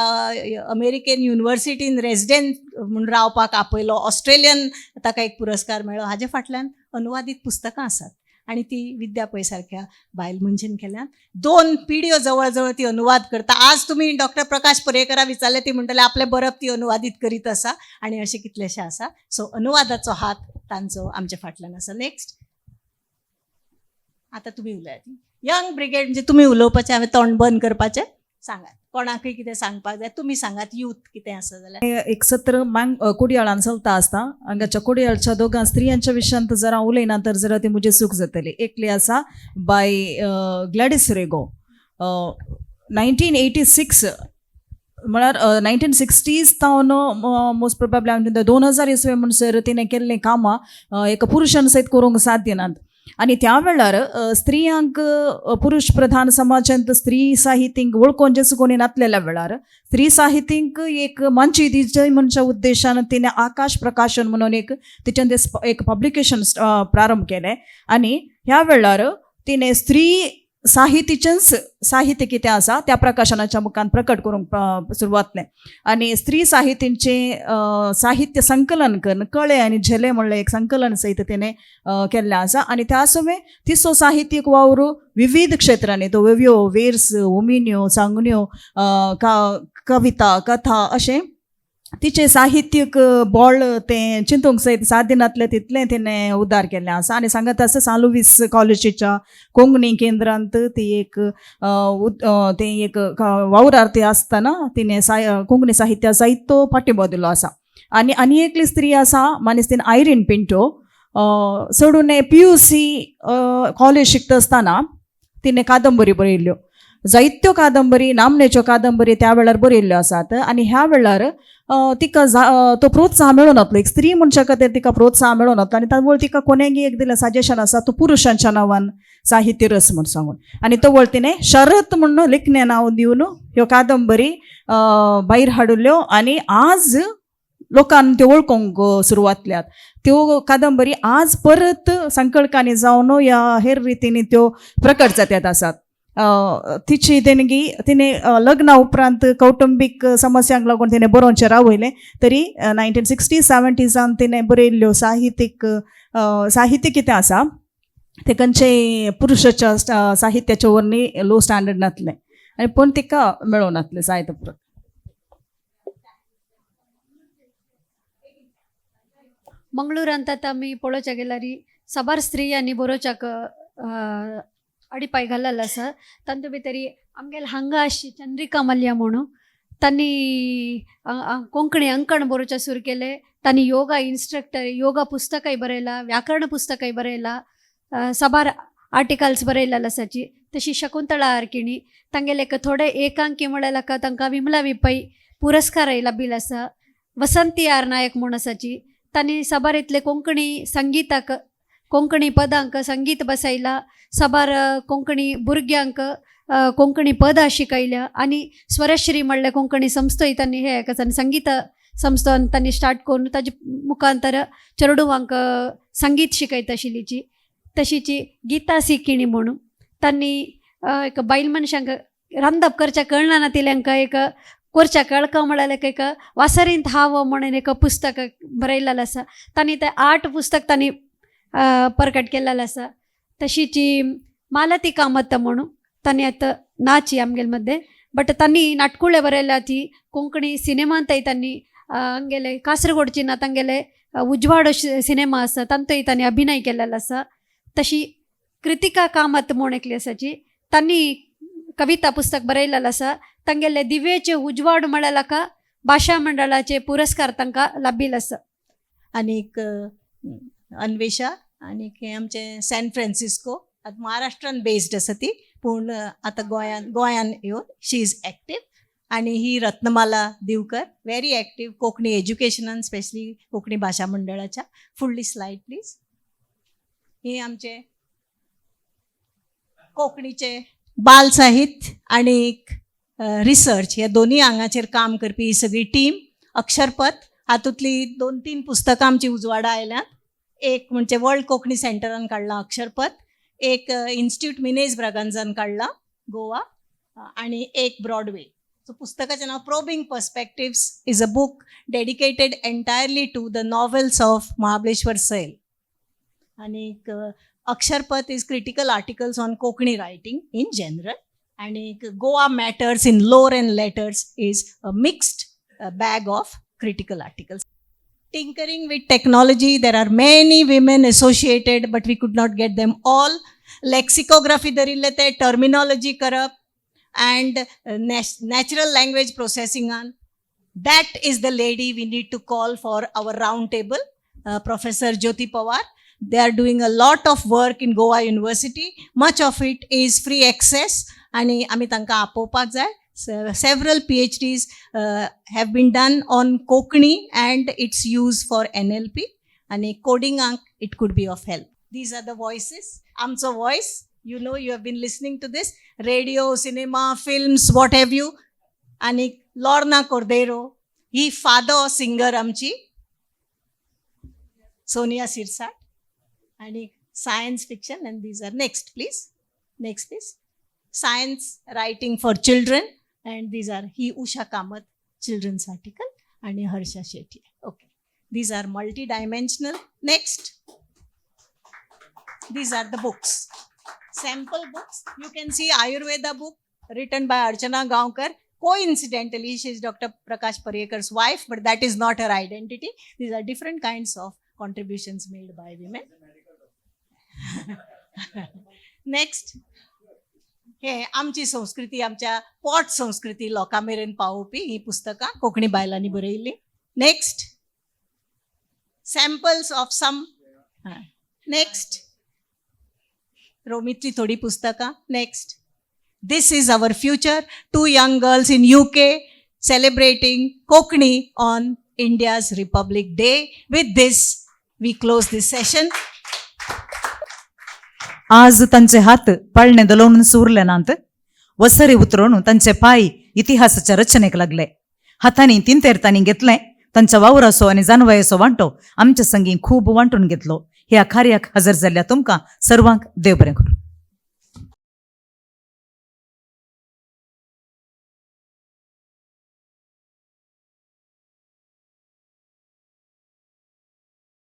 अमेरिकेन युनिवर्सिटीन रेजिडेंट म्हूण रावपाक आपयलो, ऑस्ट्रेलियन ताका एक पुरस्कार मेळ्ळो. हाजे फाटल्यान अनुवादीत पुस्तकां आसात आनी ती विद्या पै सारक्या बायल मनशेन केल्यान. 2 पिढयो जवळ जवळ ती अनुवाद करता. आज तुमी डॉक्टर प्रकाश पर्येकरा विचारले ती म्हणटले आपलें बरप ती अनुवादीत करीत आसा आनी अशें कितलेशें आसा. सो अनुवादाचो हात तांचो आमच्या फाटल्यान आसा. नेक्स्ट, आतां तुमी उलयात. यंग ब्रिगेड म्हणजे तुमी उलोवपाचें, हांवें तोंड बंद करपाचें. सांगात कोणाकूय कितें सांगपाक जाय तुमी सांगात, यूथ कितें आसा जाल्यार. एक सत्र मांग कोडियाळान चलता आसता. हांगाच्या कोडियाळच्या दोगां स्त्रियांच्या विशयांत जरा उलयना तर जरा ती म्हजी चूक जातली. एकली आसा बाय ग्लॅडीस रेगो, 1986 म्हळ्यार 1960s थावन मोस्ट प्रोबेबली हांव 2000 इसवे म्हणसर तिणें केल्लीं कामां एका पुरुशान सयत करूंक साध्य नात. आनी त्या वेळार स्त्रियांक पुरुश प्रधान समाजांत स्त्री साहित्यींक वळखून जें कोणी नातलेल्या वेळार स्त्री साहित्यींक एक मानची दिवचे म्हणच्या उद्देशान तिणें आकाश प्रकाशन म्हणून एक तिच्यान ते एक पब्लिकेशन प्रारंभ केलें. आनी ह्या वेळार तिणें स्त्री साहित्यचेंच साहित्य कितें आसा त्या प्रकाशनाच्या मुखान प्रकट करूंक सुरवातलें. आनी स्त्री साहित्यांचें साहित्य संकलन करून कळे आनी झेले म्हणलें एक संकलन सयत तिणें केल्लें आसा. आनी त्या समय तिचो साहित्यीक वावर विविध क्षेत्रांनी, तो वेव्यो, वेर्स, ओमिन्यो, सांगण्यो, कविता, कथा अशें तिचें साहित्यीक बळ तें चिंतूंक सयत सात दिनांतलें तितलें तिणें उद्धार केल्लें आसा. आनी सांगत आसा सालुवीस कॉलेजीच्या कोंकणी केंद्रांत ती एक तें एक वावरार्थी आसतना तिणें कोंकणी साहित्या जायतो पाठिंबो दिलो आसा. आनी आनी एकली स्त्री आसा मानेस्तीन आयरीन पिंटो, चडून PUC college शिकता आसतना तिणें कादंबरी बरयल्ल्यो, जायत्यो कादंबरी, नामनेच्यो कादंबरी त्या वेळार बरयल्ल्यो आसात. आनी ह्या वेळार तिका तो प्रोत्साह मेळून वतलो, एक स्त्री मनशा खातीर तिका प्रोत्साह मेळून वतलो. आनी तावळ तिका कोणेंगी एक दिलें सजेशन आसा तूं पुरुशांच्या नांवान साहित्य रस म्हूण सांगून, आनी तवळ तिणें शरत म्हूण लिखणे नांव दिवन ह्यो कादंबरी भायर हाडिल्ल्यो आनी आज लोकांक त्यो वळखूंक सुरवात. त्यो कादंबरी आज परत संकळकांनी जावन ह्या हेर रितींनी त्यो प्रकट जात्यात आसात. तिची देणगी तिणें लग्ना उपरांत कौटुंबीक समस्यांक लागून तिणें बरोवचें रावयलें, तरी 1960s 70s तिणें बरयल्ल्यो साहित्यीक साहित्य कितें आसा तें खंयचेय पुरुशाच्या साहित्याच्या वरनी लो स्टँडर्ड नासलें आनी पूण तिका मेळूं नासलें जायते पुरो. मंगळूरांत आतां आमी पळोवच्या गेल्यार साबार स्त्रियांनी बरोवच्याक अडिपाय घाल्लेलो आसा. तांतू भितर आमगेले हांगा आसची चंद्रिका मल्ल्या म्हणून तांणी कोंकणी अंकण बरोवचें सुरू केलें. तांणी योगा इन्स्ट्रक्टर, योगा पुस्तकांय बरयलां, व्याकरण पुस्तकांय बरयलां, साबार आर्टिकल्स बरयलेले आसाची. तशी शकुंतळा आरकिणी तांगेले एक थोडे एकांकी म्हळ्यार तांकां विमला विपै पुरस्कारय लाबिल्लो आसा. वसंती आर नायक म्हूण आसाची, तांणी साबार इतले कोंकणी संगीताक, कोंकणी पदांक संगीत बसयला, साबार कोंकणी भुरग्यांक कोंकणी पदां शिकयल्या आनी स्वरश्री म्हणलें कोंकणी संस्थाय तांणी हे आनी संगीत संस्था तांणी स्टार्ट करून ताजे मुखांतर चेडवांक संगीत शिकयता आशिल्लीची. तशीची गीता सिकिणी म्हणून तांणी एक बायल मनशांक रांदप करच्या कळना नातिल्यांक एक कोरच्या कळका म्हळ्यार एक वासरींत हाव म्हणून एक पुस्तक बरयलेलें आसा. तांणी तें 8 पुस्तक तांणी प्रकट केलेलें आसा. तशीची मालती कामत म्हणून तांणी आतां नाची आमगेले मध्ये, बट तांणी नाटकुळे बरयल्या ती कोंकणी सिनेमांतय तांणी आमगेले कासरगोडची ना तांगेले उजवाड सिनेमा आसा तांतूय तांणी अभिनय केलेलो आसा. तशी कृतिका कामत म्हूण एकली आसाची तांणी कविता पुस्तक बरयलेलें आसा. तांगेले दिव्येचे उजवाड म्हळ्यार भाशा मंडळाचे पुरस्कार तांकां लाबिल्लो आसा. आनीक अन्वेशा आनीक हें आमचें सॅन फ्रांसिस्को आतां महाराष्ट्रान बेस्ड आसा ती, पूण आतां गोंयान येवन शी is active. आनी ही रत्नमाला दिवकर व्हेरी एक्टीव कोंकणी एज्युकेशनान, स्पेशली कोंकणी भाशा मंडळाच्या. फुडली स्लायड प्लीज. ही आमचे कोंकणीचे बाल साहित्य आनी रिसर्च ह्या दोनूय आंगाचेर काम करपी ही सगळी टीम. अक्षरपथ हातूंतली दोन तीन पुस्तकां आमची उजवाडा आयल्यांत. एक म्हणजे वर्ल्ड कोंकणी सेंटरान काडलां अक्षरपथ, एक इन्स्टिट्यूट मिनेज ब्रागांजान काडलां गोवा, आनी एक ब्रॉडवे. सो पुस्तकाचें नांव Probing Perspectives is a book dedicated entirely to the novels of Mahabaleshwar Sail. आनीक Aksharpath is critical articles on Konkani writing in general. आनीक Goa Matters in Lore and Letters is a mixed bag of critical articles. Tinkering with technology, there are many women associated, but we could not get them all. Lexicography धरिल्ले ते terminology करप and natural language processing on. That is the lady we need to call for our round table, Professor Jyoti Pawar. They are doing a lot of work in Goa University. Much of it is free access आणि आमी तांकां आपोवपाक जाय. Several PhDs have been done on Konkani and its use for NLP आणि कोडिंगाक it could be of help. These are the voices. आमचो voice, you know, you have been listening to this radio, cinema, films, what have you. आनी Lorna Cordeiro ही fado singer आमची, सोनिया सिरसाट आणि science fiction. And these are, next please, next please, science writing for children. And these are he Usha Kamat children's article आणि Harsha Shetty. Okay, these are multi dimensional. Next, these are the books, sample books. You can see Ayurveda book written by Archana Gaonkar. Coincidentally, she is Dr. Prakash Paryekar's wife, but that is not her identity. These are different kinds of contributions made by women. Next. हे आमची संस्कृती, आमच्या पोट संस्कृती लोकां मेरेन पावोवपी ही पुस्तकां कोंकणी बायलांनी बरयल्ली. Next, samples of some. Next, रोमीतली थोडी पुस्तकां. Next, this is our future, two young girls in UK celebrating Konkani on India's Republic Day. With this we close this session. आज तांचे हात पाळणे दलोवन उरले नात, वसरी उतरून तांचे पाय इतिहासाच्या रचनेक लागले. हातांनी तिंतेर तांणी घेतलें तांच्या वावराचो आनी जानवायेचो वांटो आमच्या संगी खूब वांटून घेतलो. ह्या कार्याक हजर जाल्ल्या तुमकां सर्वांक देव बरें करूं.